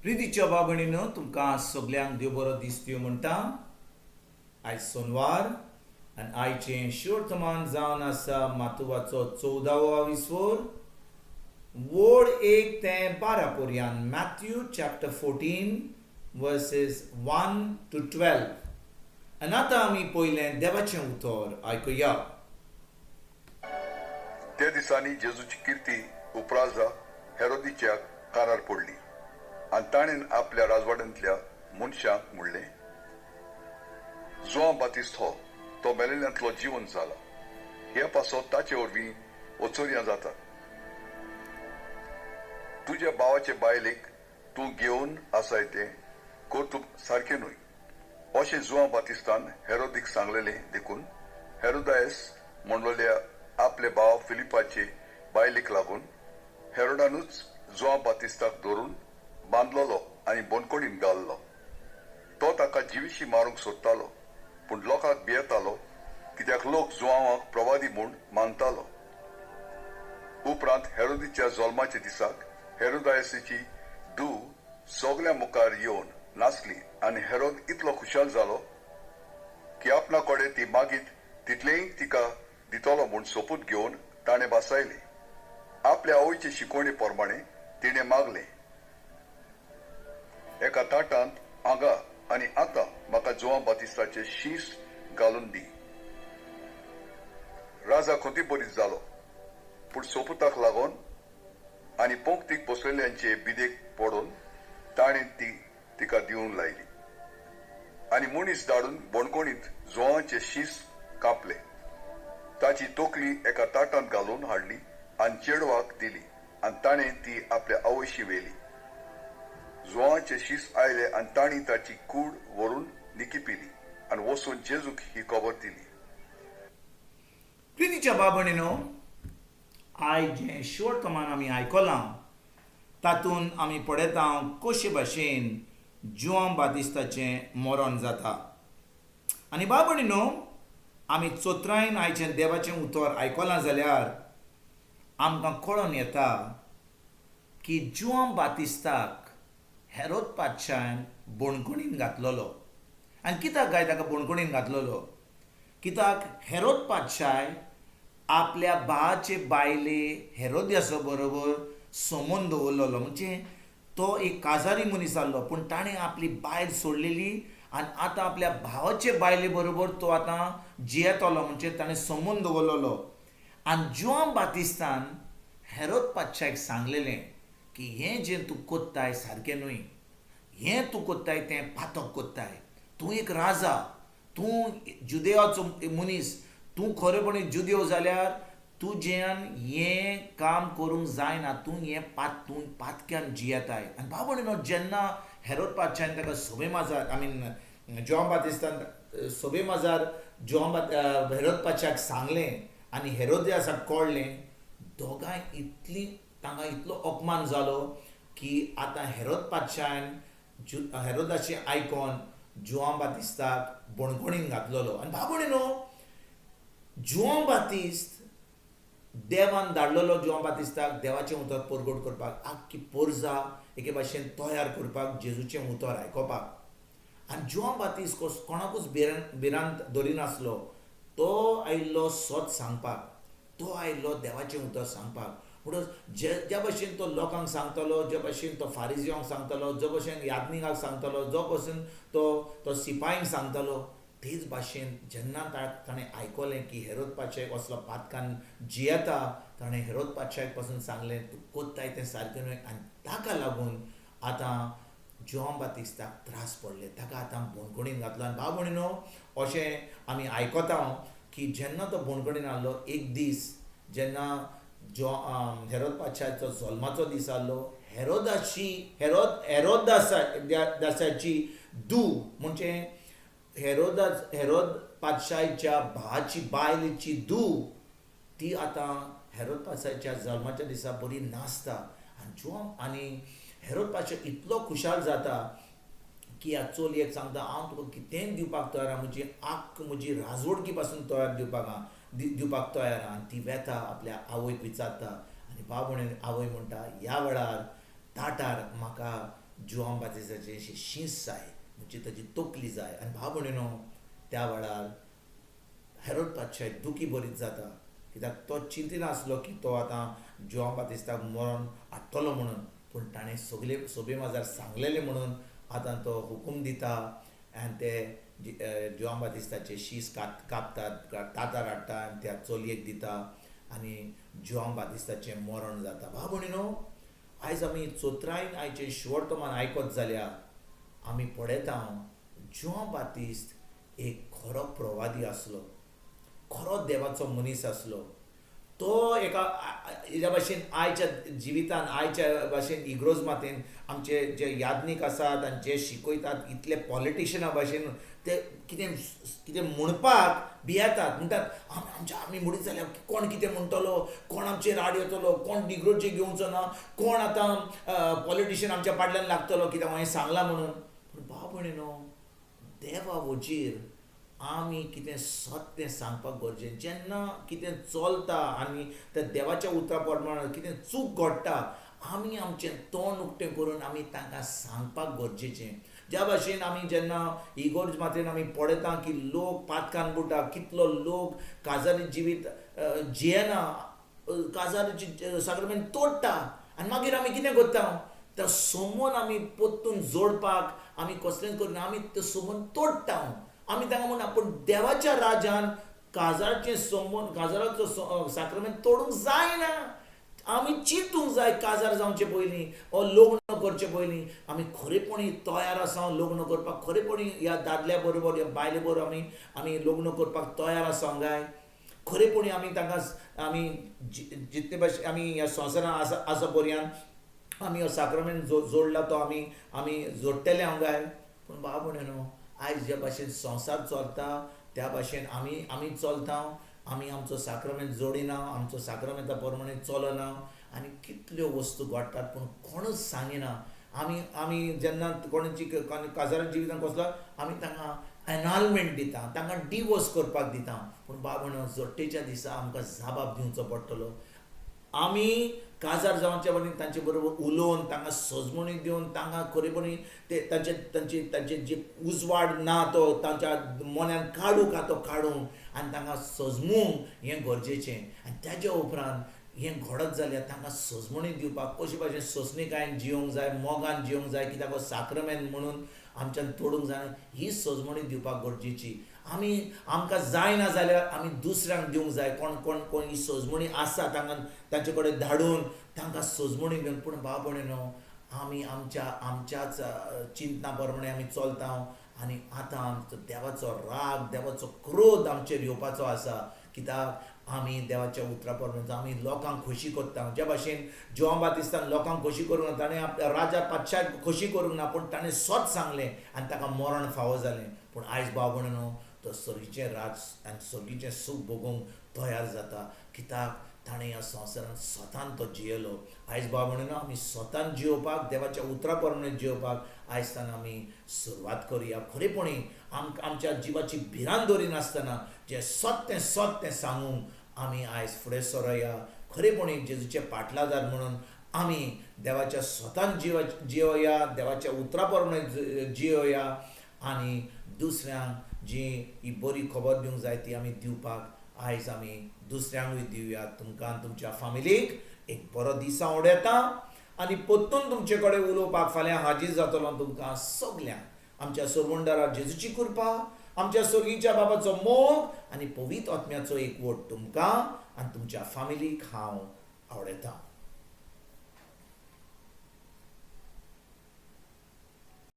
प्रितीच्या भाव तुमकां सगल्यांक देव बरो दीस दिवं म्हणटा. आयज सोनवार आनी आयचें शुवर्तमान जावन आसा मातुवाचो 14वो विस्वोर, वोड 1 ते 12 पर्यंत, Matthew chapter 14 verses 1 to 12. आनी आतां आमी पयलें देवाचें उतर आयकुया. त्या दिसांनी जेजूची किर्ती उपराजा हेरोदीच्या कानार पडली आनी ताणें आपल्या राजवाड्यांतल्या मनशांक म्हणलें, जुआंव बातिस्त हो तो मेलेल्यांतलो जिवन जाला, हे पासत ताचे वरवीं अचर्यां जातात. तुज्या भावाचे बायलेक तूं घेवन आसाय तें कर्तूब सारकें न्हय, अशें जुआंव बातिस्तान हेरोदीक सांगलेलें. देखून हेरोदायस म्हणलेल्या आपले भाव फिलिपाचे बायलेक लागून हेरोडानूच जुआंव बातिस्ताक धरून बांदलेलो आनी बंदखणीन घाल्लो. तो ताका जिविशी मारूंक सोदतालो, पूण लोकांक भियेतालो, कित्याक लोक जुआंवाक प्रवादी म्हूण मानतालो. उपरांत हेरोदीच्या जल्माच्या दिसाक हेरोदायसीची धूव सगल्या मुखार येवन नाचली आनी हेरोद इतलो खुशाल जालो की आपणा कडेन ती मागीत तितलेंय तिका दितलो म्हूण सोपूत घेवन ताणें भासायली. आपल्या आवयचे शिकवणे प्रमाणे तिणें मागलें, एका ताटांत हांगा आनी आतां म्हाका जुआंव बातिस्ताचे शीस घालून दी. राजा खंती बरीच जालो, पूण सोपुताक लागून आनी पंक्तीक बसलेल्यांचे बिदेक पडून ताणें ती तिका दिवंक लायली आनी मनीस धाडून बणकोणीत जुआंवाचे शीस कापले. ताची तकली एका ताटांत घालून हाडली आनी चेडवाक दिली आनी ताणें ती आपल्या आवयशी व्हेली. जुआंवाचे शीस आयले आनी तांणी ताची कूड व्हरून निकिपिली आनी वचून जेजूक ही खबर दिली. प्रितीच्या भाव, आयज जें शुवर्तमान आमी आयकलां तातूंत आमी पळयता कशे भाशेन जुआंव बातिस्ताचें मरण जाता. आनी भाव, आमी चोत्रायन आयचें देवाचें उतर आयकलां जाल्यार आमकां कळोन येता की जुआंव बातिस्ताक हेरोद पातशान बणकणीन घातलेलो. आनी कित्याक काय ताका बणकणीन घातलेलो? कित्याक हेरोद पातशाय आपल्या भावाचे बायले हेरोद्यासो बरोबर सोमून दवरलेलो. म्हणजे तो एक काजारी मनीस आहलो, पूण ताणें आपली बायल सोडलेली आनी आतां आपल्या भावाचे बायले बरोबर तो आतां जियेतलो, म्हणजे ताणें सोमून दवरलेलो. आनी जुआंव बातिस्तान हेरोद पातशायक सांगलेलें की हें जें तूं कोत्ताय सारकें न्हय, हें तूं कोत्ताय तें पातक कोत्ताय. तूं एक राजा, तूं जुदेवाचो मनीस, तूं खरेपणी जुदेव जाल्यार तुज्यान हें काम करूंक जायना, तूं हें पात तूं पातक्यान जियेताय. आनी भाव, जेन्ना हेरोद पातशान ताका सभे माजार, I mean जुआंव बातिस्तान सभे माजार जुआंव हेरोद पातशाक सांगलें आनी हेरोदियासाक कळ्ळें, दोगांय इतली तांकां इतलो अपमान जालो की आतां हेरोद पातशान हेरोदाचें आयकोन जुआंव बातिस्ताक बणकणीन घातलेलो. आनी भाव, न्हू, जुआंव बातिस्त देवान धाडलेलो जुआंव बातिस्ताक देवाचें उतर परगट करपाक, आख्खी पोरजा एके भाशेन तयार करपाक जेजूचें उतर आयकोपाक. आनी जुआंव बातिस्त कोणाकूच भिरांत धरिनासलो. तो आयिल्लो सत सांगपाक, तो आयिल्लो देवाचें उतर सांगपाक. म्हणून जे ज्या भशेन तो लोकांक सांगतालो, ज्या भशेन तो फारिजियांक सांगतालो, जो भशेन याज्ञिकाक सांगतालो, जो भशेन तो तो सिपाहींक सांगतालो, तेच भाशेन जेन्ना ताणें आयकलें की हेरोद पातशायक असलो पातकान जियेता, ताणें हेरोद पातशायक पासून सांगलें, तूं कोत्ताय तें सारकें न्हय. आनी ताका लागून आतां जुआंव बातिस्ताक त्रास पडले, ताका आतां बणकणीन घातलो. आनी भाव भयणीनो, अशें आमी आयकता की जेन्ना तो बणकणीन आहलो, एक दीस जेन्ना जो हेरोद पातशाचो जल्माचो दीस आहलो, हेरोदाची हेरोद हेरोदासा दासाची धूव, म्हणजे हेरोद पातशायच्या भावाची बायलेची धूव, ती आतां हेरोद पातशाच्या जल्माच्या दिसा बरी नाचता. आनी जुआंव आनी हेरोद पातशा इतलो खुशाल जाता की ह्या चलयेक सांगता, हांव तुका कितेंय दिवपाक तयार आहा, म्हजी आख्ख म्हजी राजवडकी पासून तयार दिवपाक आहा, दिवपाक तयार आहा. आनी ती वेता, आपल्या आवयक विचारता आनी बाब आवय म्हणटा, ह्या वेळार ताटार म्हाका जुआंव बातिस्ताचें अशें शींस जाय, म्हणजे ताजी तकली जाय. आनी भाव भयणीनो, त्या वेळार हेरोद पातशाय दुखी बरीच जाता, कित्याक तो चिंतिनासलो की तो आतां जुआंव बातिस्ताक मरण हाडटलो म्हणून. पूण ताणें सगले सोबे माजार सांगलेलें म्हणून आतां तो हुकूम दिता आनी ते जुआंव बातिस्ताचे शीस कापतात, तातार हाडटा आनी त्या चलयेक दिता आनी जुआंव बातिस्ताचें मरण जाता. भाव भयणीनो, आयज आमी चोत्रायन आयचें शिवर्तमान आयकत जाल्यार आमी पळयता जुआंव बातिस्त एक खरो प्रवादी आसलो, खरो देवाचो मनीस आसलो. तो एका हेज्या भाशेन आयच्या जिवितान, आयच्या भाशेन इग्रोज मातेन आमचे जे याज्ञीक आसात आनी जे शिकयतात इतले पॉलिटिशना भाशेन ते कितें कितें म्हणपाक भियेतात, म्हणटात आमच्या आमी म्हणीत जाल्यार कोण कितें म्हणटलो, कोण आमचेर आड येतलो, कोण इग्रोजे घेवचो ना, कोण आतां पॉलिटिशन आमच्या फाटल्यान लागतलो कित्याक हांवें सांगलां म्हणून. पूण भाव भयणीनो, देवा वजीर आमी कितें सत तें सांगपाक गरजेचें. जेन्ना कितें चलता आनी त्या देवाच्या उतरा प्रमाण कितें चूक घडटा, आमी आमचें तोंड उक्तें करून आमी तांकां सांगपाक गरजेचें. ज्या भाशेन आमी जेन्ना इगोर्ज मातयेन आमी पळयता की लोक पातकान बुडटा, कितलो लोक काजारी जिवीत जियेना, काजारीची साक्रामेंत तोडटा आनी मागीर आमी कितें करता, त्या सोमून आमी परतून जोडपाक आमी कसलेंच करिना, आमी तें सोमून तोडटा. आमी तांकां म्हणना, पूण देवाच्या राजान काजाराचें सोमून, काजाराचो साक्रामेंत तोडूंक जायना. आमी चिंतूंक जाय काजार जावचे पयलीं ओ लग्न करचे पयलीं आमी खरेपणी तयार आसा लग्न करपाक, खरेपणी ह्या दादल्या बरोबर ह्या बायले बरोबर आमी आमी लग्न करपाक तयार आसा काय, खरेपणी आमी तांकां आमी जितले भाशेन आमी ह्या संवसारांत आसा आसा पर्यंत आमी हो साक्रामेंत जोडला तो आमी आमी जोडटले हांव काय. पूण भाव भयणीनो, आयज ज्या भाशेन संवसार चलता त्या भाशेन आमी आमी चलता, आमी आमचो साक्रामेंत जोडिना, आमचो साक्रामेंता प्रमाणे चलना आनी कितल्यो वस्तू घडटात पूण कोणूच सांगिना. आमी आमी जेन्ना कोणाची काजारा जिवितान कसलो आमी तांकां एनॉलमेंट दिता, तांकां डिवोर्स करपाक दिता. पूण भाव भयणीनो, जोडटेच्या दिसा आमकां जाबाब दिवचो पडटलो. आमी काजार जावचे पयलीं तांचे बरोबर उलोवन तांकां सजमणी दिवन तांकां खरेपणी ते तांचे तांचे तांचे जे उजवाड ना तो तांच्या मोन्यान काडूंक आहा तो काडूंक आनी तांकां सजमूंक हें गरजेचें. आनी ताज्या उपरांत हें घडत जाल्यार तांकां सजमणी दिवपाक कशे भाशेन सोंसणीकायेन जियोंक जाय, मोगान जियोंक जाय, कित्याक हो साक्रमेंत म्हणून आमच्यान तोडूंक जायना, ही सजमणी दिवपाक गरजेची. आमी आमकां जायना जाल्यार आमी दुसऱ्यांक दिवंक जाय, कोण कोण कोण ही सजमणी आसा तांकां तांचे कडेन धाडून तांकां सजमणी दिवन. पूण भाव भयणीनो, आमी आमच्या आमच्याच चिंतना प्रमाणे आमी चलता आनी आतां आमचो देवाचो राग, देवाचो क्रोध आमचेर येवपाचो आसा, कित्याक आमी देवाच्या उतरा प्रमाणे आमी लोकांक खोशी करता. ज्या भाशेन जुआंव बातिस्तान लोकांक खोशी करूंक ना, ताणें आपल्या राजा पातशाक खोशी करूंक ना, पूण ताणें सत सांगलें आनी ताका मरण फावो जालें. पूण आयज भाव भयणीनो, तो सर्गीचें राज आनी सर्गीचें सूख भोगूंक तयार जाता, कित्याक ताणें ह्या संवसारांत स्वतान तो जियेलो. आयज भाव भयणीनो, आमी स्वतान जियोवपाक, देवाच्या उतरा प्रमाणे जियोवपाक आयज तान आमी सुरवात करुया. खरेपणी आमच्या जिवाची भिरांत दवरिनासतना जें सत तें सत तें सांगूंक आमी आयज फुडें सरोया. खरेपणी जेजूचे पाटलादार म्हणून आमी देवाच्या स्वतान जियोया, देवाच्या उतरा प्रमाणे जियोया आनी दुसऱ्यांक जी ही बरी खबर दिवंक जाय ती आमी दिवपाक आयज आमी दुसऱ्यांकूय दिवया. तुमकां तुमच्या फामिलीक एक बरो दीस हांव उडयता आनी परतून तुमचे कडेन उलोवपाक फाल्यां हाजीर जातलो. तुमकां सगल्यांक आमच्या सोरवंडारा जेजूची कृपा, आमच्या सोर्गीच्या बाबाचो मोग आनी पवित्र आत्म्याचो एकवट तुमकां आनी तुमच्या फामिलीक हांव आवडयतां.